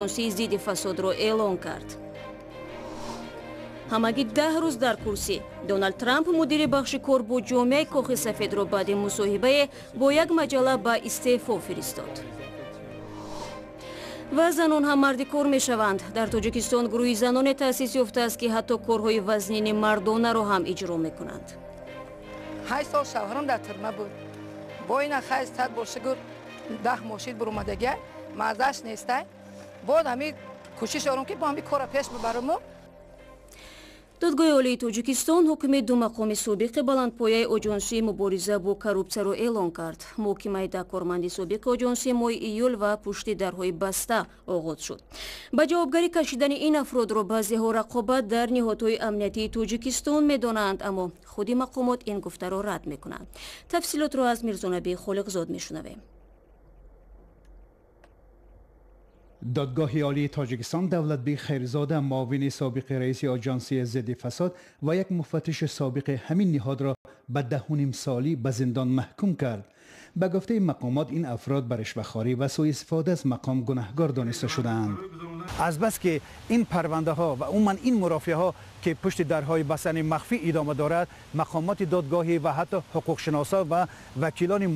Зидди фасодро эълон кард. Ҳамагӣ 10 рӯз дар курсӣ Доналд Трамп мудири бахши кор бо ҷомеаи Кохи Сафедро баъди мусоҳибае бо як маҷалла ба истеъфо фиристод. Ва занон ҳам мардикор мешаванд. Дар Тоҷикистон гурӯҳи заноне таъсис ёфтааст, ки ҳатто корҳои вазнини мардонаро ҳам иҷро мекунанд. 8 сол шавҳарам дар тюрьма буд. Бо ина хайз тад бошагур 10 мошид буромадагия мазаш нестай. Бод ҳами кӯшиш дорам, ки бо ҳами кора пеш бибараму. Додгоҳи Олии Тоҷикистон ҳукми ду мақоми собиқи баландпояи Оҷонсии мубориза бо коррупсияро эълон кард. Муҳокимаи 10 корманди собиқи оҷонсӣ моҳи июл ва пушти дарҳои баста оғоз шуд. Ба ҷавобгарӣ кашидани ин афродро баъзеҳо рақобат дар ниҳодҳои амниятии Тоҷикистон медонанд, аммо худи мақомот ин гуфтаро рад мекунанд. Тафсилотро аз Мирзонабии Холиқзод мешунавем. Додгоҳи Олии Тоҷикистон Давлатбек Хайрзода, муовини собиқи раиси Оҷонсии зидди фасод, ва як муфаттиши собиқи ҳамин ниҳодро ба 10.5 солӣ ба зиндон маҳкум кард. Ба гуфтаи мақомот, ин афрод ба ришвахорӣ ва суистифода аз мақом гунаҳгор дониста шудаанд. Азбаски ин парвандаҳо ва умуман ин мурофиаҳо, ки пушти дарҳои бастани махфӣ идома дорад, мақомоти додгоҳӣ ва ҳатто ҳуқуқшиносо ва вакилони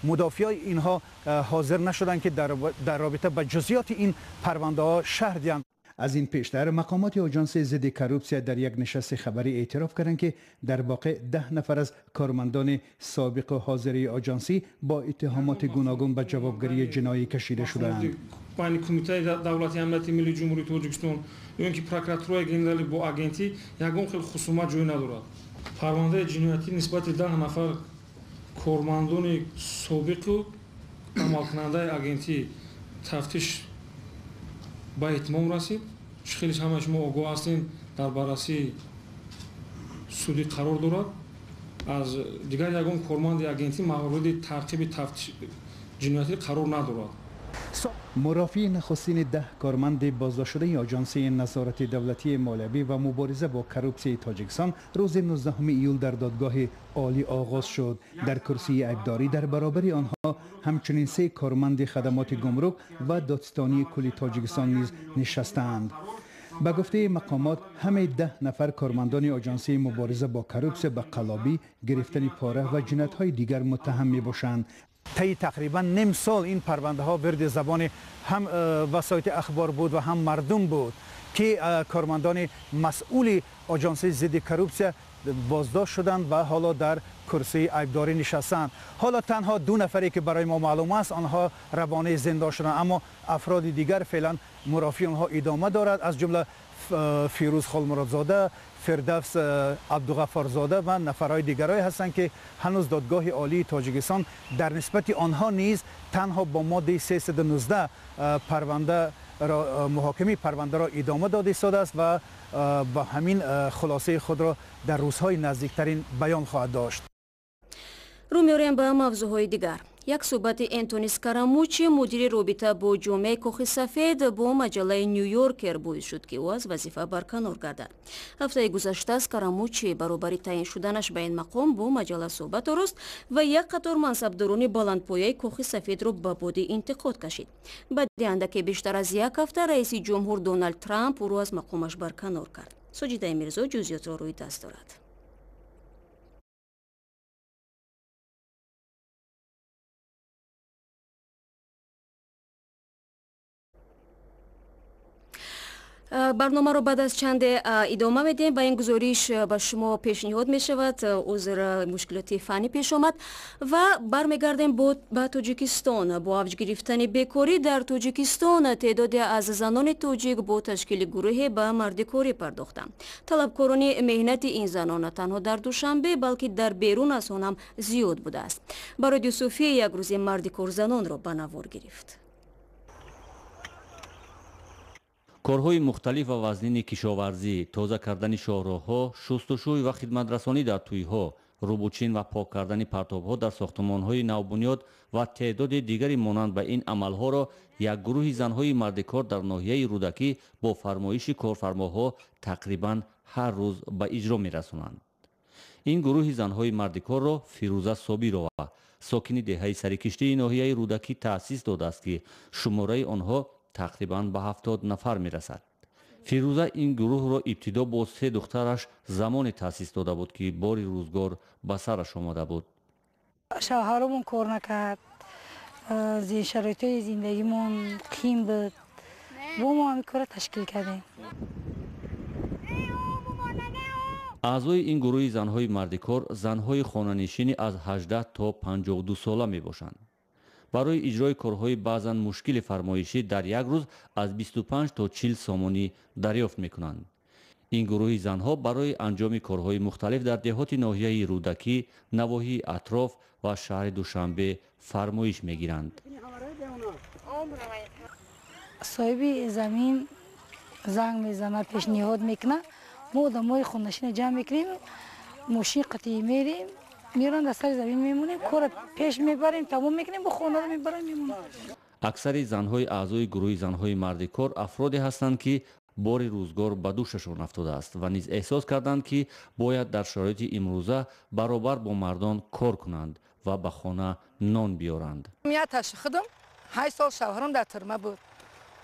мудофиаи инҳо ҳозир нашуданд, ки дар робита ба ҷузъиёти ин парвандаҳо шарҳ диҳанд. Аз ин пештар мақомоти Оҷонси зидди коррупсия дар як нишасти хабарӣ эътироф карданд, ки дар воқеъ 10 нафар аз кормандони собиқу ҳозирии оҷонсӣ бо иттиҳомоти гуногун ба ҷавобгарии ҷиноӣ кашида шудаанд. Байни Кумитаи давлатии амнияти миллии Ҷумҳурии Тоҷикистон ё ин ки прокуратураи генералӣ бо агентӣ ягон хел хусумат ҷой надорад. Парвандаи ҷиноятӣ нисбати 10 нафар кормандони собиқу амалкунандаи агентӣ тафтиш ба итмом расид. Хеле ҳамаи шумо огоҳ ҳастем, дар баррасии судӣ қарор дорад. Аз дигар ягон корманди агентӣ мавриди таъқиби тафтиш ҷиноятӣ қарор надорад. Мурофиаи нахустини 10 корманди боздоштшудаи Оҷонсии назорати давлатии молиявӣ ва мубориза бо коррупсияи Тоҷикистон рӯзи 19 июл дар Додгоҳи Олӣ оғоз шуд. Дар курсии айбдорӣ дар баробари онҳо ҳамчунин се корманди хадамоти гумрук ва Додситонии кулли Тоҷикистон низ нишастаанд. Ба гуфтаи мақомот, ҳамаи 10 нафар кормандони Оҷонсии мубориза бо коррупсия ба қаллобӣ, гирифтани пора ва ҷиноятҳои дигар муттаҳам мебошанд. Таи тақрибан ним сол ин парвандаҳо вирди забони ҳам васоити ахбор буд ва ҳам мардум буд, ки кормандони масъули Оҷонсии зидди коррупсия боздошт шуданд ва ҳоло дар курсии айбдорӣ нишастанд. Ҳоло танҳо ду нафаре, ки барои мо маълум аст, онҳо равонаи зиндон шуданд, аммо афроди дигар феълан мурофиаи онҳо идома дорад, аз ҷумла Фирӯз Холмуродзода, Фирдавс Абдуғаффорзода ва нафарҳои дигарое ҳастанд, ки ҳанӯз Додгоҳи Олии Тоҷикистон дар нисбати онҳо низ танҳо бо моддаи 319 парванда муҳокимаи парвандаро идома дода истодааст ва ба ҳамин хулосаи худро дар рӯзҳои наздиктарин баён хоҳад дошт. Рӯ меорем ба мавзӯъҳои дигар. Як суҳбати Энтони Скарамучи, мудири робита бо ҷомеаи Кохи Сафед, бо маҷаллаи Нью-Йоркер боис шуд, ки ӯ аз вазифа барканор гардад. Ҳафтаи гузашта Скарамучи баробари таъин шуданаш ба ин мақом бо маҷалла суҳбат орост ва як қатор мансабдорони баландпояи Кохи Сафедро ба боди интиқод кашид. Баъди андаке бештар аз як ҳафта раиси ҷумҳур Доналд Трамп ӯро аз мақомаш барканор кард. Соҷидаи Мирзо ҷузъиётро рӯи даст дорад. Барномаро баъд аз чанде идома медиҳем. Ба ин гузориш ба шумо пешниҳод мешавад. Узр, мушкилоти фаннӣ пеш омад. Ва бармегардем ба Тоҷикистон. Бо авҷ гирифтани бекорӣ дар Тоҷикистон теъдоде аз занони тоҷик бо ташкили гурӯҳе ба мардикорӣ пардохтанд. Талабкорони меҳнати ин занон на танҳо дар Душанбе, балки дар берун аз он ҳам зиёд будааст. Барод Юсуфӣ як рӯзи мардикорзанонро ба навор гирифт. Корҳои мухталиф ва вазнини кишоварзӣ, тоза кардани шоҳроҳҳо, шустушӯй ва хидматрасонӣ дар тӯйҳо, рӯбучин ва пок кардани партобҳо дар сохтумонҳои навбунёд ва теъдоди дигари монанд ба ин амалҳоро як гурӯҳи занҳои мардикор дар ноҳияи Рӯдакӣ бо фармоиши корфармоҳо тақрибан ҳар рӯз ба иҷро мерасонанд. Ин гурӯҳи занҳои мардикорро Фирӯза Собирова, сокини деҳаи Сарикиштии ноҳияи Рӯдакӣ, таъсис додааст, ки шумораи онҳо тақрибан ба 70 нафар мерасад. Фирӯза ин гурӯҳро ибтидо бо се духтараш замоне таъсис дода буд, ки бори рӯзгор ба сараш омада буд. Шавҳаромон кор накард, шароитҳои зиндагимон қим буд, бо мо ҳамин корро ташкил кардем. Аъзои ин гурӯҳи занҳои мардикор занҳои хонанишини аз 18 то 52 сола мебошанд. Барои иҷрои корҳои баъзан мушкили фармоишӣ дар як рӯз аз 25 то 40 сомонӣ дарёфт мекунанд. Ин гурӯҳи занҳо барои анҷоми корҳои мухталиф дар деҳоти ноҳияи Рӯдакӣ, навоҳии атроф ва шаҳри Душанбе фармоиш мегиранд. Соҳиби замин занг мезанад, пешниҳод мекунад. Мо одамои хонашина ҷамъ мекунем, мошин қатъӣ мерем, мерон дар сари замин мемонем, корро пеш мебарем, тамом мекунем, бо хонаро мебарем, мемонем. Аксари занҳои аъзои гурӯҳи занҳои мардикор афроде ҳастанд, ки бори рӯзгор ба дӯшашон афтодааст ва низ эҳсос карданд, ки бояд дар шароити имрӯза баробар бо мардон кор кунанд ва ба хона нон биёранд. Яташ худам 8 сол шавҳарам дар тюрма буд.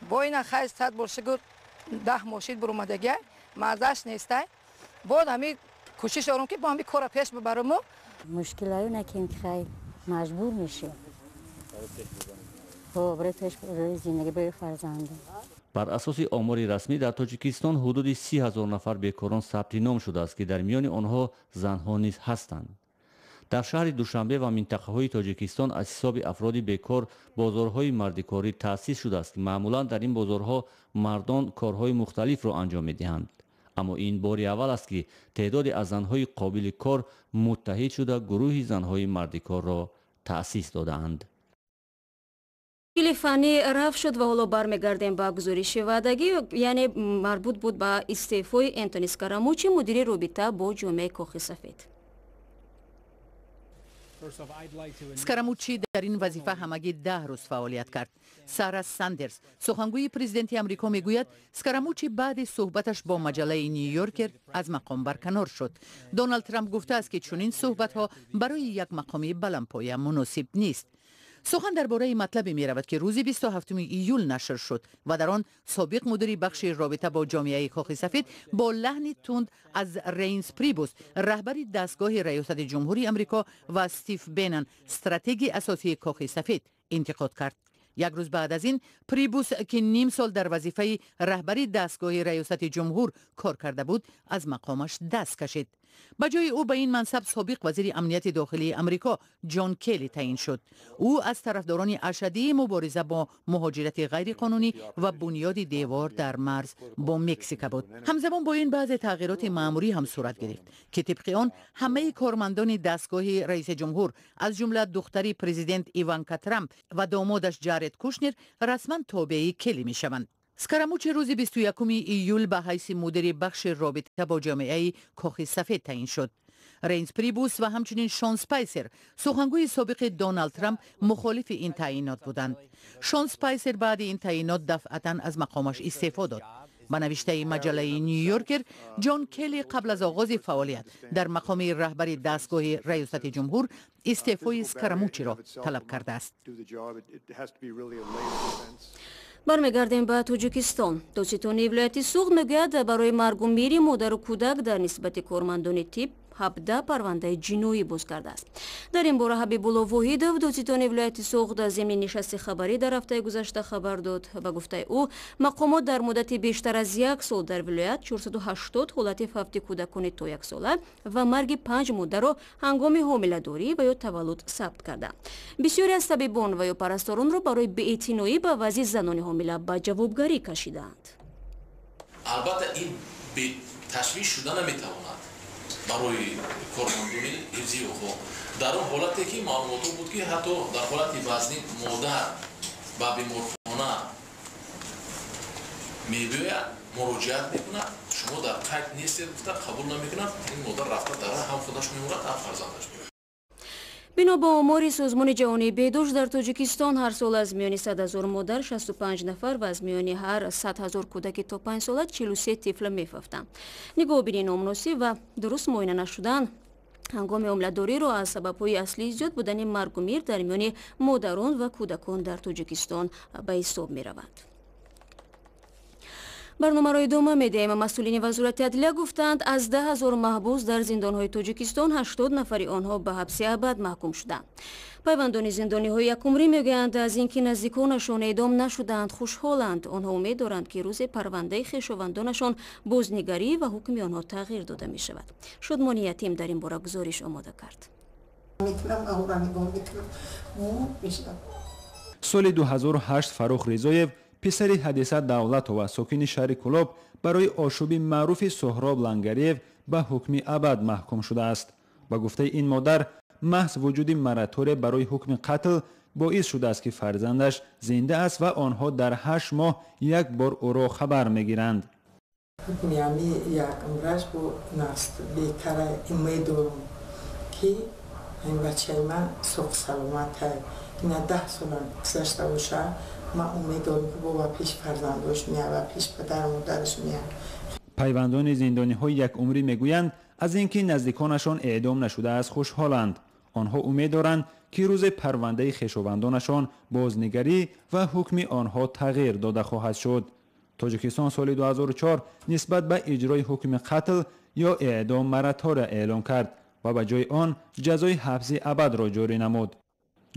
Бо ина хай сад бор шукр 10 мошин буромадагия, мазаш нестай. Бод ҳами кӯшиш дорам, ки бо ҳами корро пеш бибарам. Мушкилаю накем, ки хай маҷбур мешем. Барои пеш зиндагӣ, барои фарзанд. Бар асоси омори расмӣ дар Тоҷикистон ҳудуди 30 ҳазор нафар бекорон сабти ном шудааст, ки дар миёни онҳо занҳо низ ҳастанд. Дар шаҳри Душанбе ва минтақаҳои Тоҷикистон аз ҳисоби афроди бекор бозорҳои мардикорӣ таъсис шудааст, ки маъмулан дар ин бозорҳо мардон корҳои мухталифро анҷом медиҳанд. Аммо ин бори аввал аст, ки теъдоде аз занҳои қобили кор муттаҳид шуда гурӯҳи занҳои мардикорро таъсис додаанд. Мушкили фаннӣ рафт шуд ва ҳоло бармегардем ба гузориши ваъдагӣ, яъне марбут буд ба истеъфои Энтони Скарамучи, мудири робита бо ҷомеаи Кохи Сафед. Скарамучи дар ин вазифа ҳамагӣ 10 рӯз фаъолият кард. Сара Сандерс, сухангӯи президенти Амрико, мегӯяд, Скарамучи баъди суҳбаташ бо маҷаллаи Нью-Йоркер аз мақом барканор шуд. Доналд Трамп гуфтааст, ки чунин суҳбатҳо барои як мақоми баландпоя муносиб нест. Сухан дар бораи матлабе меравад, ки рӯзи 27 июл нашр шуд ва дар он собиқ мудири бахши робита бо ҷомеаи Кохи Сафед бо лаҳни тунд аз Рейнс Прибус, раҳбари дастгоҳи раёсати ҷумҳури Амрико, ва Стив Беннон, стратегии асосии Кохи Сафед, интиқод кард. Як рӯз баъд аз ин Прибус, ки ним сол дар вазифаи раҳбари дастгоҳи раёсати ҷумҳур кор карда буд, аз мақомаш даст кашид. Ба ҷои ӯ ба ин мансаб собиқ вазири амнияти дохилии Амрико Ҷон Келли таъин шуд. Ӯ аз тарафдорони ашаддии мубориза бо муҳоҷирати ғайриқонунӣ ва бунёди девор дар марз бо Мексика буд. Ҳамзамон бо ин баъзе тағйироти маъмурӣ ҳам сурат гирифт, ки тибқи он ҳамаи кормандони дастгоҳи раиси ҷумҳур, аз ҷумла духтари президент Иванка Трамп ва домодаш Ҷаред Кушнер, расман тобеи Келли мешаванд. Скарамучи рӯзи 21 июл ба ҳайси мудири бахши робита бо ҷомеаи Кохи Сафед таъин шуд. Рейнс Прибус ва ҳамчунин Шон Спайсер, сухангӯи собиқи Доналд Трамп, мухолифи ин таъинот буданд. Шон Спайсер баъди ин таъинот дафъатан аз мақомаш истеъфо дод. Ба навиштаи маҷаллаи Нью-Йоркер, Ҷон Келли қабл аз оғози фаъолият дар мақоми раҳбари дастгоҳи раёсати ҷумҳур истеъфои Скарамучиро талаб кардааст. Бармегардем ба Тоҷикистон. Додситонии вилояти Суғд мегӯяд, барои маргу мири модару кӯдак дар нисбати кормандони тиб 17 парвандаи ҷиноӣ боз кардааст. Дар ин бора Ҳабибулло Воҳидов, додситони вилояти Суғд, зимни нишасти хабарӣ дар ҳафтаи гузашта хабар дод. Ба гуфтаи ӯ, мақомот дар муддати бештар аз як сол дар вилоят 480 ҳолати фавти кӯдакони то яксола ва марги 5 модарро ҳангоми ҳомиладорӣ ва ё таваллуд сабт карданд. Бисёре аз табибон ва ё парасторонро барои беэътиноӣ ба вазъи занони ҳомила ба ҷавобгарӣ кашидаанд. Албатта, ин беташвиш шуда наметавонад барои кормандони ҳифзи ҳуқуқ. Дар он ҳолате ки маълумотҳо буд, ки ҳатто дар ҳолати вазнин модар ба беморхона мебиёяд, муроҷиат мекунад, шумо дар қайд нестед гуфта қабул намекунад, ин модар рафта дар ҳам худаш мемурад, ҳам фарзандаш мемурад. Бино ба омори Созмони ҷаҳонии беҳдошт, дар Тоҷикистон ҳар сол аз миёни 100 ҳазор модар 65 нафар ва аз миёни ҳар 100 ҳазор кӯдаки то 5 сола 43 тифл мефавтанд. Нигоҳубини номуносиб ва дуруст муоина нашудан ҳангоми ҳомиладориро аз сабабҳои аслии зиёд будани маргу мир дар миёни модарон ва кӯдакон дар Тоҷикистон ба ҳисоб мераванд. Барномаро идома медиҳем. Масъулини Вазорати адлия гуфтанд, аз 10 000 маҳбус дар зиндонҳои Тоҷикистон 80 нафари онҳо ба ҳабси абад маҳкум шуданд. Пайвандони зиндониҳои якумрӣ мегӯянд, аз ин ки наздиконашон эъдом нашудаанд хушҳоланд. Онҳо умед доранд, ки рӯзе парвандаи хешовандонашон бознигарӣ ва ҳукми онҳо тағйир дода мешавад. Шудмони Ятим дар ин бора гузориш омода кард. Соли 2008 Фаррух Ризоев, писари Ҳадиса Давлатова, сокини шаҳри Кӯлоб, барои ошӯби маъруфи Соҳроб Лангариев ба ҳукми абад маҳкум шудааст. Ба гуфтаи ин модар, маҳз вуҷуди моратория барои ҳукми қатл боис шудааст, ки фарзандаш зинда аст ва онҳо дар 8 моҳ як бор ӯро хабар мегиранд. Ҳукми ҳами як умраш бо наст беҳтара. Умед дорам, ки ин бачаи ман соғ саломата. Ина 10 солам гузашта боша, ман умед дорам, ки бо ба пеш фарзандош меяд ва пеш падару модараш меяд. Пайвандони зиндониҳои якумрӣ мегӯянд, аз ин ки наздиконашон эъдом нашудааст хушҳоланд. Онҳо умед доранд, ки рӯзе парвандаи хешовандонашон бознигарӣ ва ҳукми онҳо тағйир дода хоҳад шуд. Тоҷикистон соли 2004 нисбат ба иҷрои ҳукми қатл ё эъдом моратория эълон кард ва ба ҷои он ҷазои ҳабси абадро ҷорӣ намуд.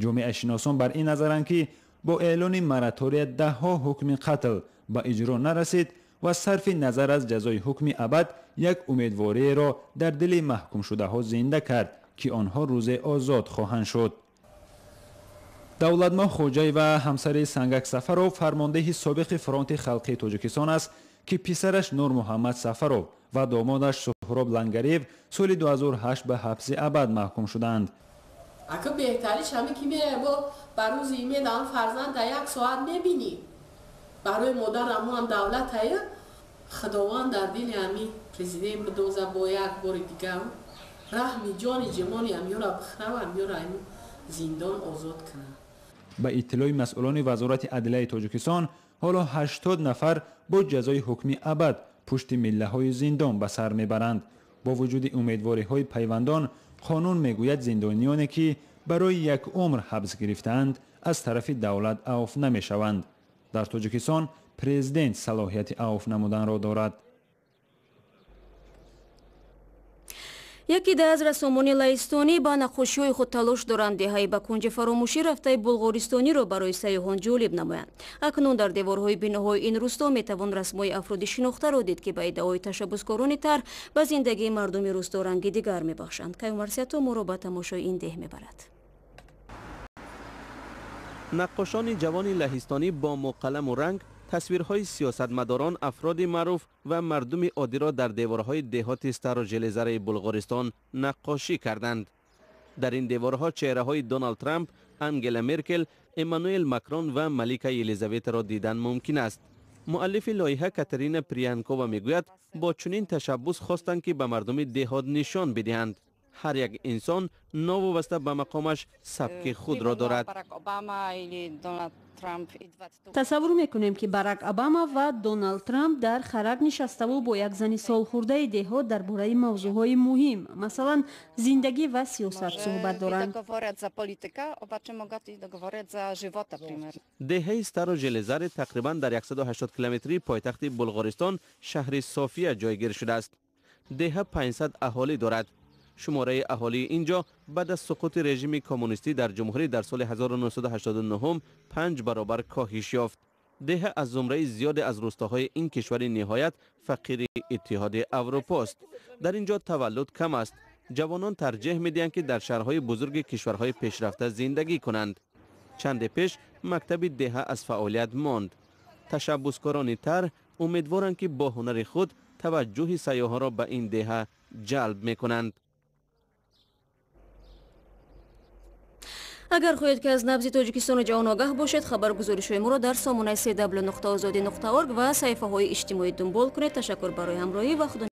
Ҷомеашиносон бар ин назаранд, ки бо эълони моратория даҳҳо ҳукми қатл ба иҷро нарасид ва сарфи назар аз ҷазои ҳукми абад як умедвориеро дар дили маҳкумшудаҳо зинда кард, ки онҳо рӯзе озод хоҳанд шуд. Давлатмоҳ Хоҷаева ҳамсари Сангак Сафаров, фармондеҳи собиқи фронти халқии Тоҷикистон аст, ки писараш Нурмуҳаммад Сафаров ва домодаш Суҳроб Лангариев соли 2008 ба ҳабси абад маҳкум шуданд. Ака, беҳтариш ҳаме ки мерай, бо ба рӯзи имед ам фарзанд дар як соат мебинӣ. Барои модар амоам давлатая. Худованд дар дили ҳами президент бидоза, бо як бори дигар раҳми ҷони ҷимони амёра бихрава, амёра ами зиндон озод кунад. Ба иттилои масъулони Вазорати адлияи Тоҷикистон, ҳоло 80 нафар бо ҷазои ҳукми абад пушти миллаҳои зиндон ба сар мебаранд. Бо вуҷуди умедвориҳои пайвандон, қонун мегӯяд, зиндониёне ки барои як умр ҳабс гирифтаанд, аз тарафи давлат авф намешаванд. Дар Тоҷикистон президент салоҳияти авф намуданро дорад. Яке аз рассомони лаҳистонӣ ба наққошиҳои худ талош доранд деҳаи ба кунҷи фаромӯшӣ рафтаи булғористониро барои сайёҳон ҷолиб намоянд. Акнун дар деворҳои биноҳои ин рӯсто метавон расмҳои афроди шинохтаро дид, ки ба иддаои ташаббускорони тарҳ ба зиндагии мардуми рӯсто ранги дигар мебахшанд. Каюмарсиято моро ба тамошои ин деҳ мебарад. Наққошони ҷавони лаҳистонӣ бо муқаламу ранг тасвирҳои сиёсатмадорон, афроди маъруф ва мардуми оддиро дар деворҳои деҳоти Старо-Железараи Булғористон наққошӣ карданд. Дар ин деворҳо чеҳраҳои Доналд Трамп, Ангела Меркел, Эммануэл Макрон ва малика Елизаветаро дидан мумкин аст. Муаллифи лоиҳа Катерина Приянкова мегӯяд, бо чунин ташаббус хостанд, ки ба мардуми деҳот нишон бидиҳанд, ҳар як инсон новобаста ба мақомаш сабки худро дорад. Тасаввур мекунем, ки Барак Обама ва Доналд Трамп дар харак нишаставу бо як зани солхӯрдаи деҳот дар бораи мавзӯъҳои муҳим, масалан зиндагӣ ва сиёсат, суҳбат доранд. Деҳаи Старо Железаре тақрибан дар 180 километрии пойтахти Булғористон, шаҳри София, ҷойгир шудааст. Деҳа 500 аҳолӣ дорад. Шумораи аҳолии инҷо баъд аз суқути режими коммунистӣ дар ҷумҳурӣ дар соли 1989 5 баробар коҳиш ёфт. Деҳа аз зумраи зиёде аз рӯстоҳои ин кишвари ниҳоят фақири Иттиҳоди Аврупост. Дар ин ҷо таваллуд кам аст. Ҷавонон тарҷеҳ медиҳанд, ки дар шаҳрҳои бузурги кишварҳои пешрафта зиндагӣ кунанд. Чанде пеш мактаби деҳа аз фаъолият монд. Ташаббускорони тарҳ умедворанд, ки бо ҳунари худ таваҷҷӯҳи сайёҳонро ба ин деҳа ҷалб мекунанд. Агар хоҳед, ки аз набзи Тоҷикистону ҷаҳон огаҳ бошед, хабаргузоришҳои моро дар сомонаи cw.ozodi.org ва саҳифаҳои иҷтимоӣ дунбол кунед. Ташаккур барои ҳамроҳӣ ва худо.